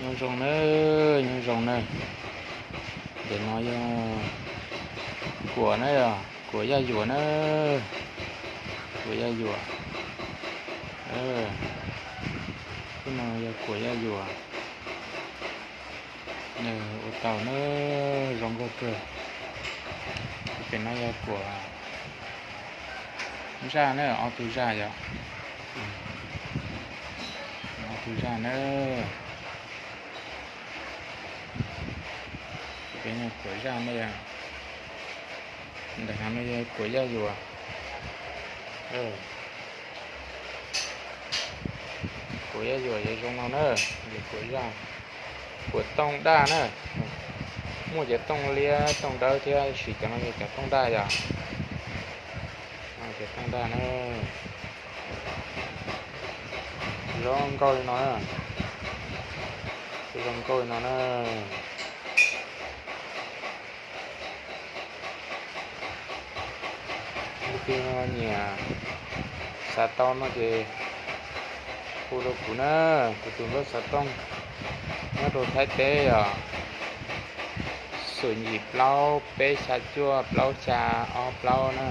Nyob zoo na, nyob zoo na. Ntawm no yog kuam na yog, kuam yaj yuam na, kuam yaj yuam. Ub no yog kuam yaj yuam. Ua tau na, zoo nkauj kawg. Pem no yog kuam zaj na, ob tug zaj yog, ob tug zaj na. Pem no kuam zaj na yog, ntawm no yog kuam yaj yuam. Kuam yaj yuam yog zoo no na, kuam zaj, kuam tooj daj na. Muaj cov tooj liab tooj dawb thiab, tab sis cov no yog cov tooj daj yom. Cov tooj daj na, zoo nkauj li no na, zoo nkauj li no na. Leej twg nyiam xav tau no ces hu rau kuv na, kuv tus npawb xov tooj nyob rau Thaib teb yog xoom yim plaub peb xya cuaj plaub xya ob plaub na.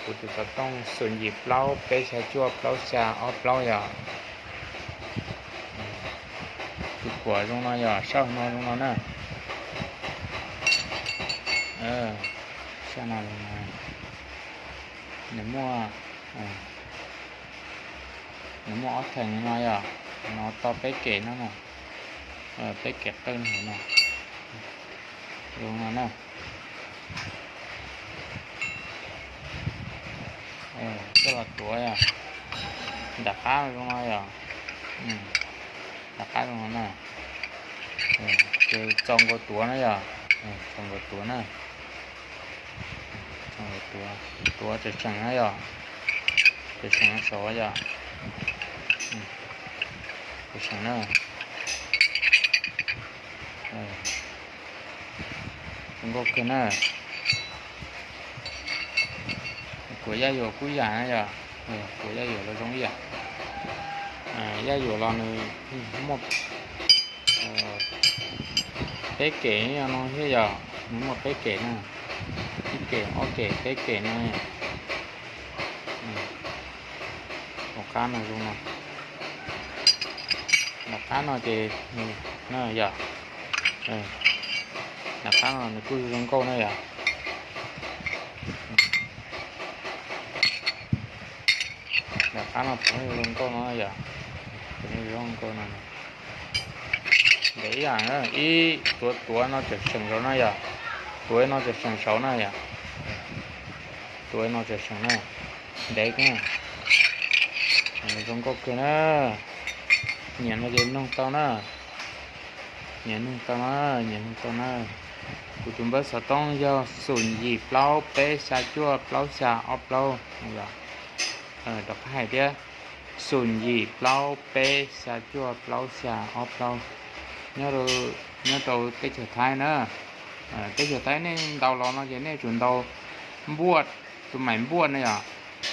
Kuv tus xov tooj xoom yim plaub peb xya cuaj plaub xya ob plaub yog. Tus kuam zoo no yog sab no zoo no na. Sab no zoo no, nws muaj, nws muaj ob theem no yog, no to peb kem no na, peb kem qeej no, zoo no na. Coj los tuav yog, nram qab zoo no yog, nram qab zoo no na. Ces txaus nkaus tuav na yog, txaus nkaus tuav na. Tuav tseem tseem na yog, tseem tseem saud yog, tseem tseem na. Zoo nkauj kawg na. Kuam yaj yuam kuj yam na yog, kuam yaj yuam los zoo ib yam. Yaj yuam los nws muaj peb kem no thiab yog, nws muaj peb kem na, ib kem ob kem peb kem no. Tom qab no zoo no, tom qab no ces na yog, tom qab no nws kuj zoo nkauj na yog. Tom qab no puav leej zoo nkauj no yog, puav leej zoo nkauj no. Ntev ib yam, ib tuav tuav no tseem seem saud na yog, tuav no tseem seem saud na yog, tuav no tseem seem na, ntev kawg, zoo nkauj kawg na. Nyiam no ces noog tau na, nyiam noog tau na, nyiam noog tau na. Kuv tus npawb xov tooj yog xoom yim plaub peb xya cuaj plaub xya ob plaub. Rov qab hais thiab, xoom yim plaub peb xya cuaj plaub xya ob plaub. Nyob rau teb chaws Thaib na, teb chaws Thaib nej ntaus los no ces nej tsum ntaus npuaj, tus maim npuaj na yog,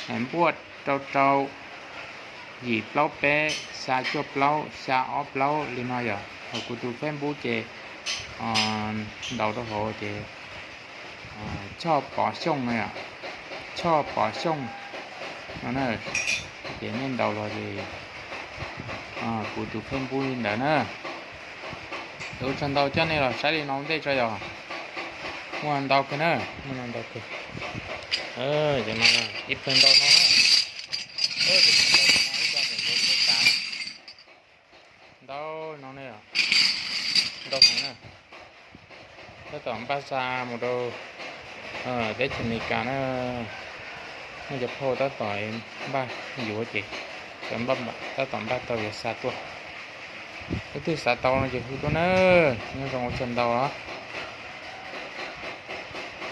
maim npuaj rau rau yim plaub peb xya cuaj plaub xya ob plaub li no yog. Hos kuv tus Facebook ces ntaus rau hauv ces Choj Pov Xyooj no yog, Choj Pov Xyooj no na. Ces nej ntaus los ces kuv tus Facebook li ntawd na. Ua tsaug ntau coj nej los saib li no ua ntej tso yog. Muaj ntau kawg na, muaj ntau kawg. Cov no ib pawg ntau no na. Ntau no ne, ntau heev na. Tab tom npaj xa mus rau teb chaws Amelikas na. Muaj cov phauj tab tom npaj yuav ces tab tom npaj tau yuav xa tuaj. Leej twg xav tau no ces hu tuaj na. Nyob zoo ua tsaug ntau os.